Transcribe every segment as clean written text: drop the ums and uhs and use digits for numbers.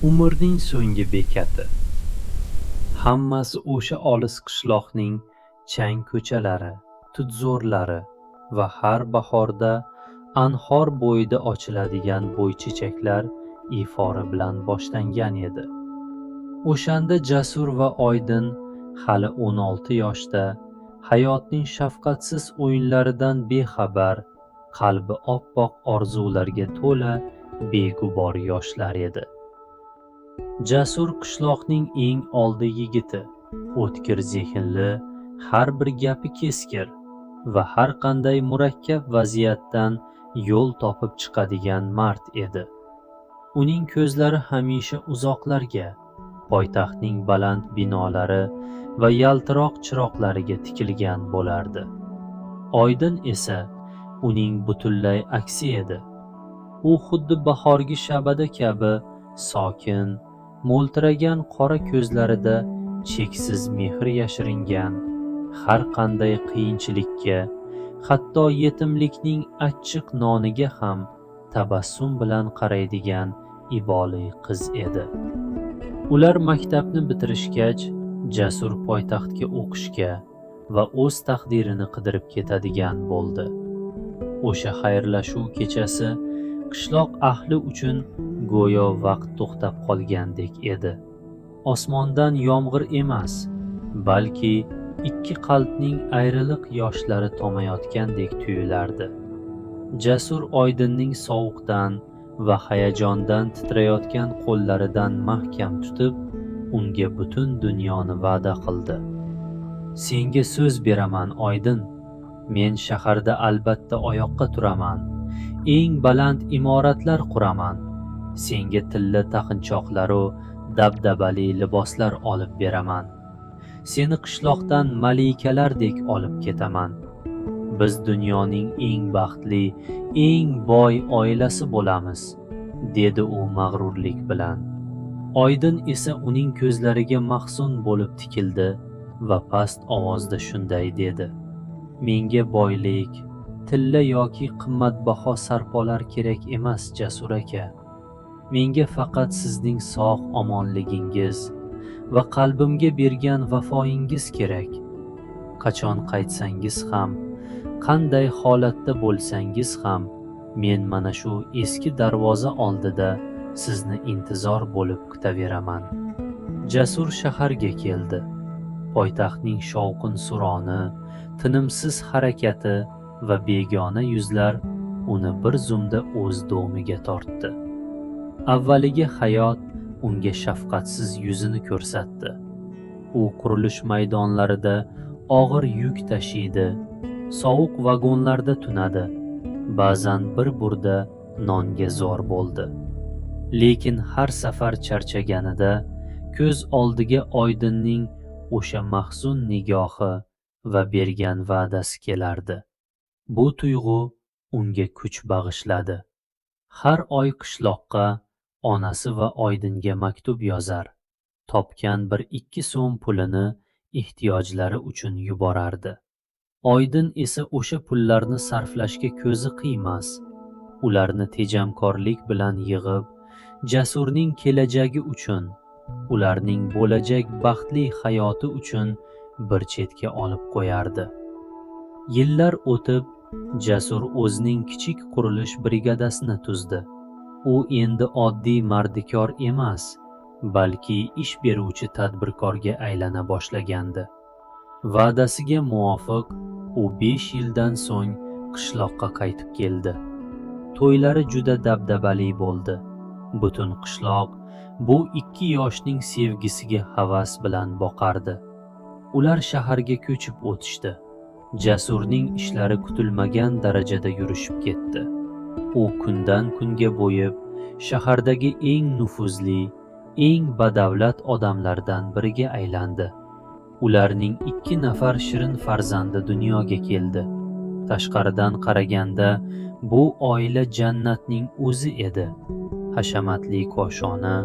Umrning so'nggi bekati. Hammasi o'sha olis qishloqning chang ko'chalari, tutzorlari va har bahorda anhor bo'yida ochiladigan boychechaklar ifori bilan boshlangan edi. O'shanda Jasur va Oydin hali 16 yoshda, hayotning shafqatsiz o'yinlaridan bexabar, qalbi oppoq orzularga to'la beg'ubor yoshlar edi. Jasur qishloqning eng oldi yigiti, o'tkir zehnli, har bir gapi keskir va har qanday murakkab vaziyatdan yo'l topib chiqadigan mard edi. Uning ko'zlari hamisha uzoqlarga, poytaxtning baland binolari va yaltiroq chiroqlariga tikilgan bo'lardi. Oydin esa uning butunlay aksi edi. U xuddi bahorgi shabada kabi sokin, mo'ltiragan qora ko'zlarida cheksiz mehr yashiringan, har qanday qiyinchilikka, hatto yetimlikning achchiq noniga ham tabassum bilan qaraydigan iboli qiz edi. Ular maktabni bitirishgach, Jasur poytaxtga o'qishga va o'z taqdirini qidirib ketadigan bo'ldi. O'sha xayrlashuv kechasi qishloq ahli uchun go'yo vaqt to'xtab qolgandek edi. Osmondan yomg'ir emas, balki ikki qalbning ayriliq yoshlari tomayotgandek tuyulardi. Jasur Oydinning sovuqdan va hayajondan titrayotgan qo'llaridan mahkam tutib, unga butun dunyoni va'da qildi. Senga so'z beraman, Oydin. Men shaharda albatta oyoqqa turaman. Eng baland imoratlar quraman. Senga tilla taqinchoqlaru dabdabali liboslar olib beraman. Seni qishloqdan malikalardek olib ketaman. Biz dunyoning eng baxtli, eng boy oilasi bo'lamiz, dedi u mag'rurlik bilan. Oydin esa uning ko'zlariga mahzun bo'lib tikildi va past ovozda shunday dedi: Menga boylik, tilla yoki qimmatbaho sarpolar kerak emas, Jasur aka. Menga faqat sizning sog' omonligingiz va qalbimga bergan vafoyingiz kerak. Qachon qaytsangiz ham, qanday holatda bo'lsangiz ham, men mana shu eski darvoza oldida sizni intizor bo'lib kutaveraman. Jasur shaharga keldi. Poytaxtning shovqin suroni, tinimsiz harakati va begona yuzlar uni bir zumda o'z do'miga tortdi. Avvaliga hayot unga shafqatsiz yuzini ko'rsatdi. U qurilish maydonlarida og'ir yuk tashiydi, sovuq vagonlarda tunadi, ba'zan bir burda nonga zo'r bo'ldi. Lekin har safar charchaganida ko'z oldiga Oydinning o'sha mahzun nigohi va bergan va'dasi kelardi. Bu tuyg'u unga kuch bag'ishladi. Har oy qishloqqa, onasi va Oydinga maktub yozar, topgan 1-2 so'm pulini ehtiyojlari uchun yuborardi. Oydin esa o'sha pullarni sarflashga ko'zi qiymas, ularni tejamkorlik bilan yig'ib, Jasurning kelajagi uchun, ularning bo'lajak baxtli hayoti uchun bir chetga olib qo'yardi. Yillar o'tib, Jasur o'zining kichik qurilish brigadasini tuzdi. U endi oddiy mardikor emas, balki ish beruvchi tadbirkorga aylana boshlagandi. Va'dasiga muvofiq, u 5 yildan so'ng qishloqqa qaytib keldi. To'ylari juda dabdabali bo'ldi. Butun qishloq bu ikki yoshning sevgisiga havas bilan boqardi. Ular shaharga ko'chib o'tishdi. Jasurning ishlari kutilmagan darajada yurishib ketdi. U kundan kunga bo'yib, shahardagi eng nufuzli, eng badavlat odamlardan biriga aylandi. Ularning 2 nafar shirin farzandi dunyoga keldi. Tashqaridan qaraganda bu oila jannatning o'zi edi. Hashamatli koshona,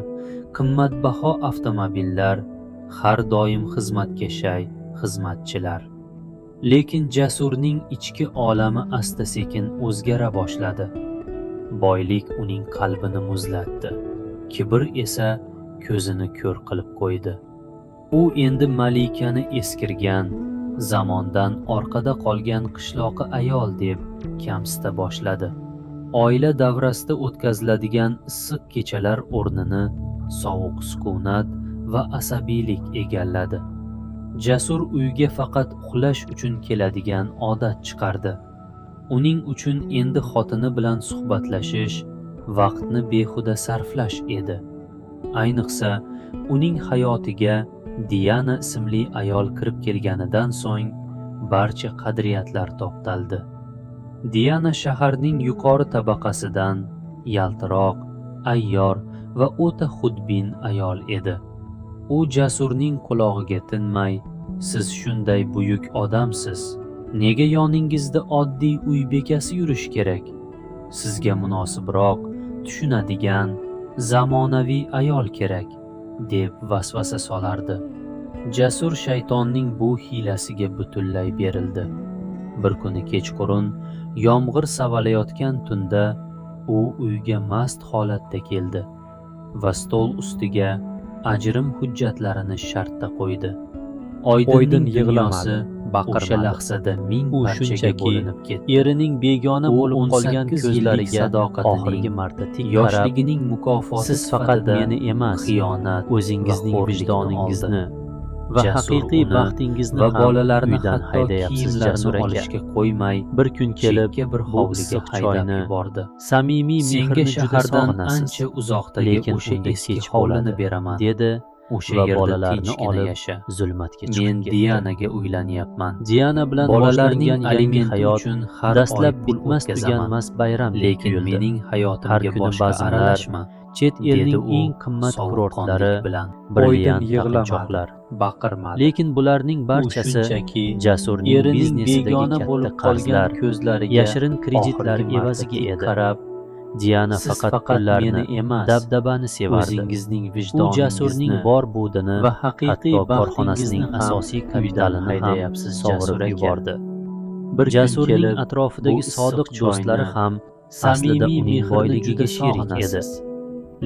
qimmatbaho avtomobillar, har doim xizmatga shay xizmatchilar. Lekin Jasurning ichki olami asta-sekin o'zgara boshladi. Boylik uning qalbini muzlatdi. Kibr esa ko'zini ko'r qilib qo'ydi. U endi Malikani eskirgan, zamondan orqada qolgan qishloqi ayol deb kamsita boshladi. Oila davrasida o'tkaziladigan issiq kechalar o'rnini sovuq sukunat va asabiylik egalladi. Jasur uyga faqat uxlash uchun keladigan odat chiqardi. Uning uchun endi xotini bilan suhbatlashish, vaqtni behuda sarflash edi. Ayniqsa, uning hayotiga Diana ismli ayol kirib kelganidan so'ng barcha qadriyatlar toptaldi. Diana shaharning yuqori tabaqasidan, yaltiroq, ayyor va o'ta xudbin ayol edi. U Jasurning qulog'iga tinmay, "Siz shunday buyuk odamsiz. Nega yoningizda oddiy uy bekasi yurishi kerak? Sizga munosibroq, tushunadigan, zamonaviy ayol kerak", deb vasvasa solardi. Jasur shaytonning bu hiylasiga butunlay berildi. Bir kuni kechqurun, yomg'ir savalayotgan tunda u uyga mast holatda keldi va stol ustiga ajrim hujjatlarini shartta qo'ydi. Oydin Oydinning yig'lamadi, dunyosi o'sha baqirmadi. lahzada ming U parchaga shunchaki bo'linib ketdi. Erining begona U bo'lib qolgan 18 yillik ko'zlariga sadoqatining, oxirgi marta tik qarab, yoshligining mukofoti "Siz faqat sifatida meni emas, xiyonat o'zingizning va xo'rlikni vijdoningizni va Jasur haqiqiy uni baxtingizni va ham bolalarni uydan hatto haydayapsiz, kiyimlarini Jasur aka." olishga qo'ymay, Bir kun kelib chekka bir bu hovliga issiq haydab choyni, yubordi. samimiy "Senga mehrni juda shahardan sog'inasiz, ancha uzoqdagi lekin o'sha unda eski kech hovlini bo'ladi", beraman. dedi O'sha va yerda bolalarni tinchgina olib yasha. zulmatga chiqib Men ketdi. Dianaga uylanyapman. Diana bilan Bolalarning boshlangan yangi alimenti hayot uchun har dastlab oy pul bitmas o'tkazaman. tuganmas bayramdek Lekin tuyuldi. mening Har hayotimga kuni boshqa bazmlar, aralashma", chet dedi elning u eng qimmat sovuqqonlik kurortlari, bilan. brilliant Oydin yig'lamadi, taqinchoqlar. Baqirmadi. Lekin bularning U barchasi shunchaki Jasurning erining biznesidagi begona katta bo'lib qolgan qarzlar, ko'zlariga yashirin kreditlar oxirgi marta evaziga tik edi. qarab, Diana "Siz faqat faqat pullarni, meni emas, dabdabani sevardi. o'zingizning U Jasurning vijdoningizni bor budini, va haqiqiy hatto korxonasining baxtingizni ham asosiy uydan kapitalini ham haydayapsiz, sovurib Jasur aka." yubordi. Bir kun Jasurning kelib atrofidagi bu issiq sodiq do'stlari choyni, ham aslida samimiy uning mehrni boyligiga juda sherik edi. sog'inasiz.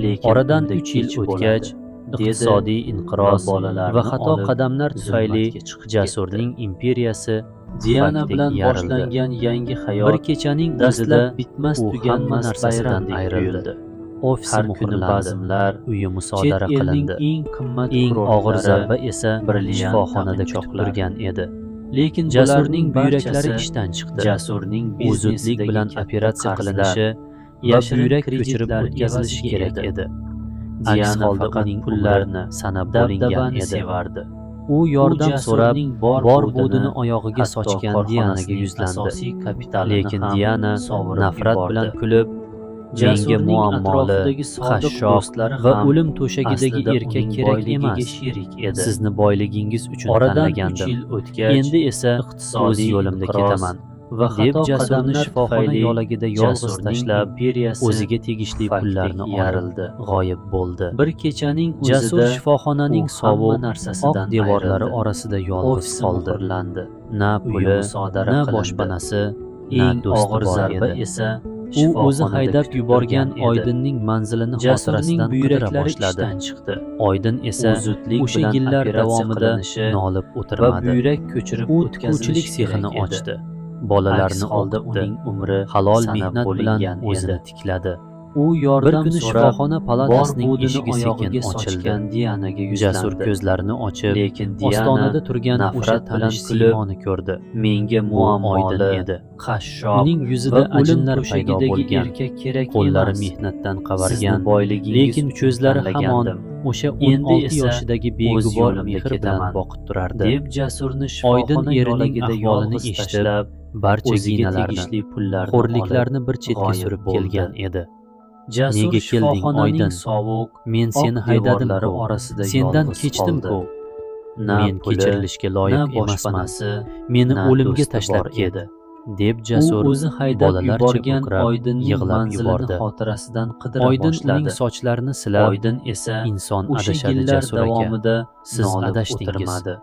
Lekin Oradan unda 3 yil kech o'tgach, bo'ladi, dedi iqtisodiy inqiroz va bolalarni va xato olib qadamlar tufayli zulmatga chiqib Jasurning imperiyasi Diana tufakdek bilan yarildi. boshlangan yangi hayot Bir kechaning o'zida dastlab bitmas u hamma tuganmas narsasidan bayramdek ayrildi. tuyuldi. Ofisi Har kuni muhrlandi, bazmlar, uyi chet musodara elning qilindi. eng qimmat Eng og'ir kurortlari, zarba esa brilliant shifoxonada kutib taqinchoqlar. turgan edi. Lekin Jasurning bularning buyraklari barchasi ishdan chiqdi. Jasurning U zudlik biznesidagi bilan katta operatsiya qarzlar qilinishi va yashirin buyrak ko'chirib kreditlar o'tkazilishi evaziga kerak edi. edi. Aks Diana holda faqat uning umri pullarni, sanab bo'lingan dabdabani edi. sevardi. U yordam U so'rab, Jasurning bor bor budini, budini oyog'iga hatto sochgan Dianaga korxonasining yuzlandi. asosiy kapitalini Lekin ham Diana sovurib nafrat yubordi. bilan kulib, "Menga Jasurning muammoli, atrofidagi sodiq qashshoq do'stlari va ham o'lim to'shagidagi aslida erkak uning kerak boyligiga emas. sherik edi. Sizni boyligingiz uchun Oradan 3 tanlagandim. yil o'tgach, Endi esa o'z iqtisodiy yo'limda inqiroz ketaman", va deb xato Jasurni qadamlar shifoxona tufayli yo'lagida yolg'iz Jasurning tashlab, imperiyasi o'ziga tegishli tufakdek pullarni olib yarildi. g'oyib bo'ldi. Bir kechaning Jasur o'zida shifoxonaning u hamma sovuq, oq narsasidan devorlari ayrildi. orasida yolg'iz Ofisi qoldi. muhrlandi, Na uyi puli, musodara na qilindi. boshpanasi, na Eng do'sti og'ir bor zarba edi. esa U o'zi shifoxonada haydab kutib yuborgan turgan edi. Oydinning manzilini Jasurning xotirasidan qidira buyraklari boshladi. ishdan chiqdi. Oydin esa U zudlik o'sha bilan yillar operatsiya davomida qilinishi nolib va o'tirmadi. buyrak ko'chirib U o'tkazilishi tikuvchilik sexini kerak edi. ochdi. Aks Bolalarni holda o'qitdi. uning umri Halol sanab mehnat bilan bo'lingan o'zini edi. tikladi. U Bir yordam kuni so'rab, shifoxona bor palatasining budini eshigi sekin oyog'iga ochildi. sochgan Dianaga Jasur yuzlandi. ko'zlarini ochib, Lekin Diana ostonada turgan o'sha nafrat bilan tanish kulib, siymoni ko'rdi. "Menga Bu Oydin muammoli, edi. qashshoq Uning va yuzida o'lim ajinlar paydo to'shagidagi bo'lgan, erkak kerak qo'llari emas. mehnatdan Sizni qavargan, boyligingiz lekin uchun ko'zlari hamon tanlagandim. o'sha Endi 16 esa yoshidagi o'z begubor yo'limda mehr bilan ketaman", boqib turardi. deb Jasurni Oydin shifoxona erining yo'lagida ahvolini yolg'iz eshitib, tashlab, barcha o'ziga ginalarni, tegishli pullarni olib xo'rliklarni bir chetga g'oyib surib bo'ldi. kelgan edi. Jasur "Nega kelding, shifoxonaning Oydin? sovuq, Men oq seni devorlari haydadim-ku, orasida sendan yolg'iz kechdim-ku. qoldi. Na Men puli, kechirilishga na loyiq emasman. boshpanasi, Meni na o'limga do'sti tashlab bor ket", edi. deb U Jasur o'zi haydab bolalarcha yuborgan o'krab, Oydinning yig'lab manzilini yubordi. xotirasidan qidira Oydin uning boshladi. sochlarini silab, Oydin esa "Inson o'sha adashadi, yillar Jasur aka. davomida Siz nolib adashdingiz. o'tirmadi.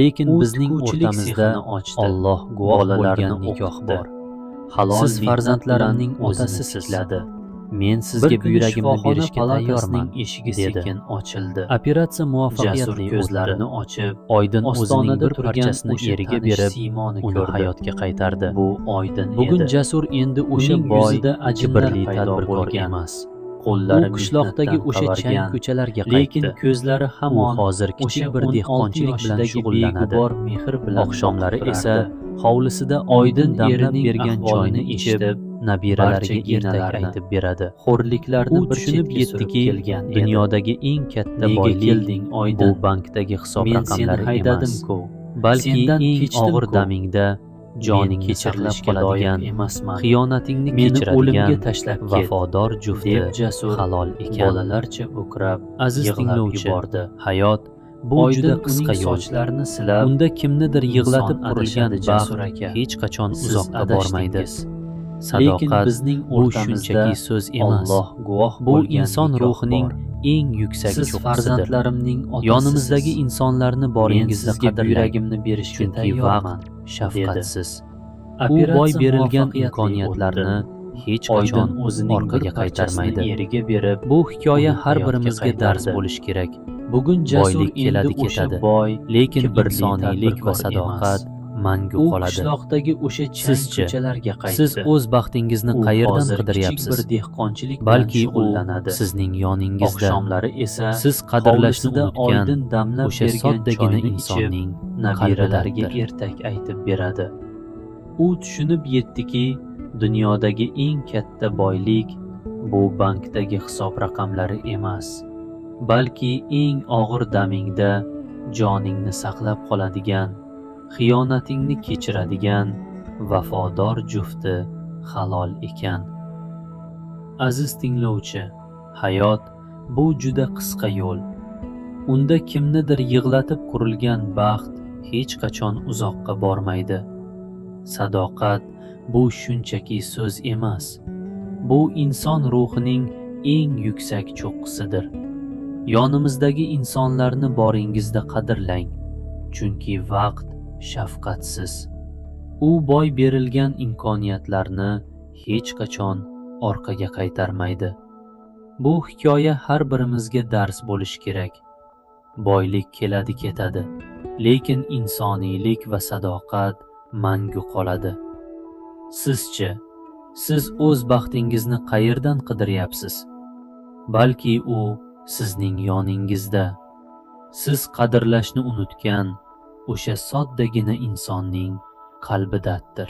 Lekin U bizning tikuvchilik o'rtamizda sexini ochdi. Alloh guvoh Bolalarni bo'lgan nikoh o'qitdi. bor. Halol Siz mehnat farzandlarimning bilan o'zini otasisiz. tikladi. Men sizga Bir kuni buyragimni shifoxona berishga palatasining tayyorman, eshigi dedi. sekin ochildi. Operatsiya Jasur muvaffaqiyatli ko'zlarini o'tdi. ochib, Oydin o'zining ostonada bir turgan parchasini o'sha eriga tanish berib, siymoni uni ko'rdi. hayotga qaytardi. Bu Oydin Bugun edi. Jasur endi o'sha Uning boy, yuzida ajinlar kibrli paydo tadbirkor bo'lgan. emas. Qo'llari U qishloqdagi mehnatdan o'sha chang qavargan, ko'chalarga lekin qaytdi. ko'zlari U hamon hozir o'sha kichik bir 16 dehqonchilik bilan yoshidagi shug'ullanadi. beg'ubor mehr bilan Oqshomlari boqib esa turardi. hovlisida Oydin Oydin damlab erining bergan choyni ahvolini ichib, eshitib, nabiralariga barcha ertak ginalarni, aytib beradi. xo'rliklarni U bir tushunib chetga surib yetdiki, kelgan edi. dunyodagi eng katta Nega boylik kelding, bu Oydin? bankdagi hisob Men seni raqamlari emas, haydadim-ku. balki Sendan eng kechdim-ku. og'ir damingda Men joningni saqlab kechirilishga loyiq qoladigan, emasman. xiyonatingni Meni o'limga kechiradigan tashlab ket, vafodor jufti deb Jasur halol ekan. bolalarcha o'krab, Aziz yig'lab tinglovchi, yubordi. hayot bu Oydin juda qisqa uning yo'l. sochlarini silab, Unda kimnidir yig'latib "Inson qurilgan adashadi, baxt Jasur aka. hech qachon Siz uzoqqa bormaydi. adashdingiz. Lekin Sadoqat bizning bu o'rtamizda shunchaki so'z emas. Alloh guvoh Bu bo'lgan inson nikoh ruhining bor. eng yuksak Siz cho'qqisidir. farzandlarimning otasisiz. Yonimizdagi insonlarni Men boringizda sizga qadrlang, buyragimni berishga chunki tayyorman. vaqt shafqatsiz. U Operatsiya boy berilgan muvaffaqiyatli imkoniyatlarni o'tdi. hech Oydin qachon o'zining bir orqaga parchasini qaytarmaydi. eriga berib, Bu hikoya uni har hayotga birimizga dars qaytardi. bo'lishi kerak. Bugun Jasur Boylik endi keladi o'sha ketadi, boy, lekin kibrli insoniylik va tadbirkor sadoqat emas. mangu U qoladi. qishloqdagi o'sha chang Sizchi, ko'chalarga qaytdi. siz o'z baxtingizni U qayerdan hozir kichik qidiryapsiz? bir dehqonchilik bilan Balki u shug'ullanadi. sizning yoningizda. Oqshomlari esa Siz qadrlashni hovlisida unutgan Oydin damlab o'sha bergan soddagina choyni ichib, insonning nabiralariga qalbidadir. ertak aytib beradi. U tushunib yetdiki, dunyodagi eng katta boylik bu bankdagi hisob raqamlari emas, balki eng og'ir damingda joningni saqlab qoladigan, xiyonatingni kechiradigan vafodor jufti halol ekan. Aziz tinglovchi, hayot bu juda qisqa yo'l. Unda kimnidir yig'latib qurilgan baxt hech qachon uzoqqa bormaydi. Sadoqat bu shunchaki so'z emas. Bu inson ruhining eng yuksak cho'qqisidir. Yonimizdagi insonlarni boringizda qadrlang, chunki vaqt shafqatsiz. U boy berilgan imkoniyatlarni hech qachon orqaga qaytarmaydi. Bu hikoya har birimizga dars bo'lishi kerak. Boylik keladi ketadi, lekin insoniylik va sadoqat mangu qoladi. Sizchi, siz o'z baxtingizni qayerdan qidiryapsiz? Balki u sizning yoningizda. Siz qadrlashni unutgan o'sha soddagina insonning qalbidadir.